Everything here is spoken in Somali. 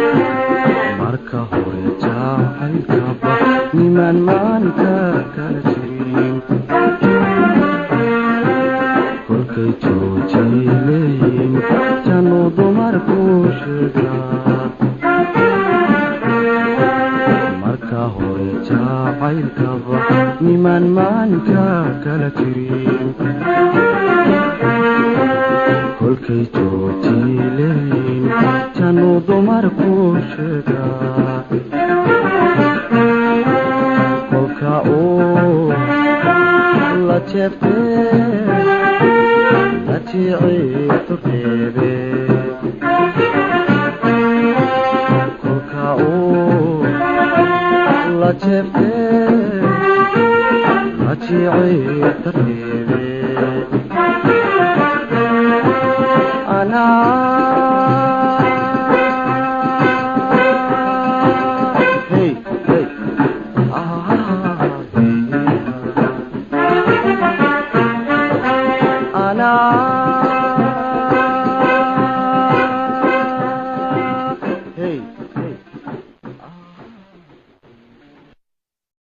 Marka hore jacaylkaba nimaan maanta kala jirin, kolkay joojiileyin janu dumarku sheegaa. Marka hore jacaylkaba nimaan maanka kala jirin, kolkay joojiileyin janu dumarku sheegaa. Kolka uu la jeebtee la jiciitu reebe, kolka uu la jeebtee la jiciita reebe. Anaa hey hey ah hey anaa